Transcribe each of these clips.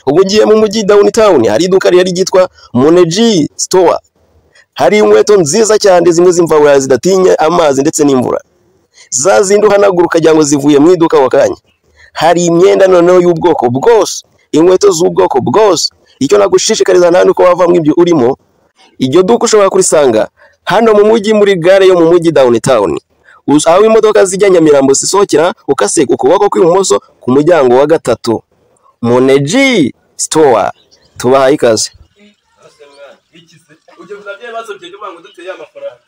Ubu ugiye mu mujyi downtown, hari iduka rihari ryitwa Moneji Store. Hari inkweto nziza cyane, zimwe z'imvaburayi zidatinya amazi ndetse n'imvura, za zindi uhanagura ukagira ngo zivuye mu iduka ako kanya. Hari imyenda noneho y'ubwoko bwose, inkweto z'ubwoko bwose. Icyo nagushishikariza nta nuko wava mu ibyo urimo. Iryo duka ushobora kurisanga hano mu mujyi, muri gare yo mu mujyi downtown, aho imodoka zijya Nyamirambo zisohokera, ukase ukuboko kw'ibumoso ku muryango wa gatatu. Moneji Store, tubahaye ikaze. Ujya kuzabya ibibazo bye ngo duteye amafaranga.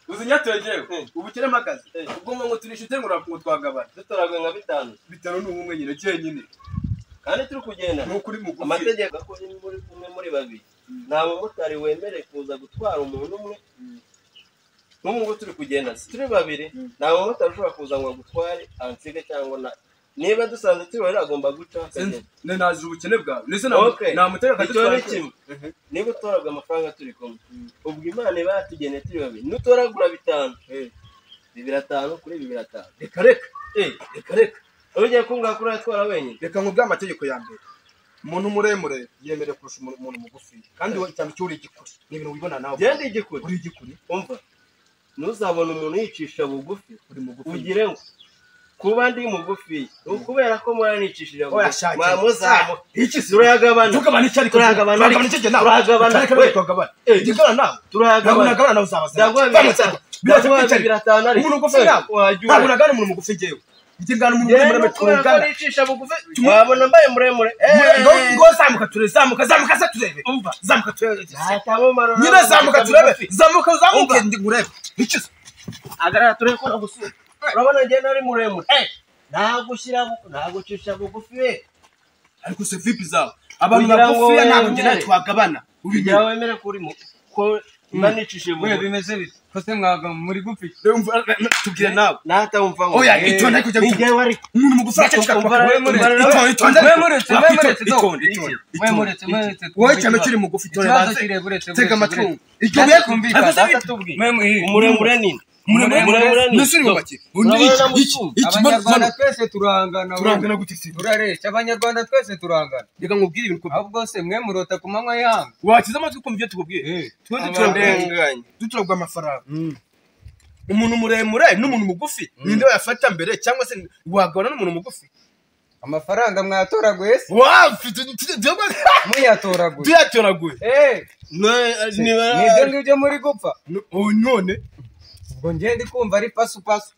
Uzi nyategewe ubukire mpagaze ubwo ngo turishite ngo twagabana. Dutoragwe nka bitanu. Bitanu ni umwe nyine cyenyine. Kandi turi kugenda nukuri mugufi. Amategeko ko muri kumwe muri babiri, nta mumotari wemerewe kuza gutwara umuntu umwe. Nk'ubu ngubu turi kugenda turi babiri, nta mumotari ushobora kuza ngo agutware ansige cyangwa na niba dusanze turi babiri agomba guca akagenda. Ne nazi ubukene bwawe. Nese Okay. namutera Icyo akadutwara. ni kimwe. Niba utoragura amafaranga turi kumwe, ubwo Imana iba yatugeneye turi babiri, nutoragura bitanu, bibiri atanu kuri bibiri atanu. Reka reka. Reka reka. Ugiye kumbwira ko uratwara wenyine? Reka nkubwire amategeko ya mbere. Umuntu muremure yemerewe kurusha umuntu mugufi. Kandi wowe cyane cyo uri igikuri. Ni ibintu wibona nawe. Genda igikuri. Uri igikuri. Umva, ntuzabona umuntu yicisha bugufi Uri mugufi. ugire ngo kuba ndi mugufi ukubera ko muranicishije Oya bugufi. shake. Mwamuzamu. Iki se? Turayagabana. Tugabana iki ariko? Turayagabana. Turagabana iki nawe? Turayagabana. Reka reka twagabana. Igabana nawe. Ntabwo Turayagabana. nagabana nawe uzabaza. Ndaguha bibiri atanu. Ndaguha bibiri atanu ariko. Umuntu mugufi nawe. Wajya Ntabwo ure. nagabana umuntu mugufi njyewe. Njye ngana umuntu Njyewe muremure kubera ko tungana. nicisha bugufi wabona mbaye muremure. Ngo zamuka turebe, zamuka, zamuka se turebe. Umva. Zamuka turebe. Ntakamumaro. Nyine zamuka turebe. Zamuka uzamuke ndi ngurebe. Iki se? Agarara turebe ko nagusura. Urabona njye nari muremure. Nagushyira nagucisha bugufi we. Ariko se vipi zawe? Abantu Kugira ngo bagufiya ntabwo njye nawe wemere. twagabana. Kugira wemere kuri mu ko mba nicishije We bugufi. bimeze bite? Ko se mwaga muri gupfa iki? Tubwire nawe. Natamva ngo. Oya, itonde ariko ujya Ni njyewe ariko. Umuntu mugufi araceceka. Itonde, itonde. We muretse, we muretse, Itonde, iki? itonde. We muretse, muretse. Wowe cyane kiri mugufi, itonde Ikibazo banze. kire buretse. Tega amatwi. Icyo Ikibazo kumvikana. Mwe Umuremure nini? muremure Muremure nini? nusuri mubaki. Undi Urabona iki iki Abanyarwanda twese turangana. we. turangana gute se? Turareshya abanyarwanda twese turangana. Reka nkubwire ibintu. Ahubwo se mwe murota ku manywa y'ihanga. Wakize amatwi ukumva ibyo tukubwiye. Twese turangana. Duturagwa amafaranga. Umuntu muremure n'umuntu mugufi ninde wayafata mbere cyangwa se wagabana n'umuntu mugufi? Amafaranga mwatoraguye se? Muyatoraguye. Tuyatoraguye. Nibyo ngibyo muri gupfa. None Ubwo njye ndi kumva ari pasu pasu.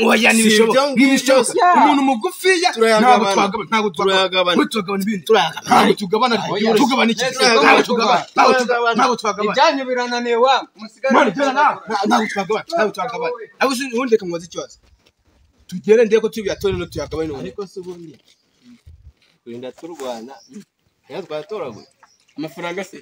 Oya ntibishoboka. Ntibishoboka. Umuntu mugufiya ntabwo twagabana, ntabwo twagabana. Tugabana ibindi. Ntabwo tugabana. Tugabana iki? Ntabwo tugabana. Ntabwo tugabana. Ibyanyu birananiye wa. Musigare. Mwana jana nawe. Ntabwo twagabana. Ntabwo twagabana. Ariko se ubundi reka mubaze ikibazo. Tugere ndeko tubiyatore no tuyagabane none. Ariko se ubundi kurinda turwana. Niyo twatoraguye. Amafaranga se.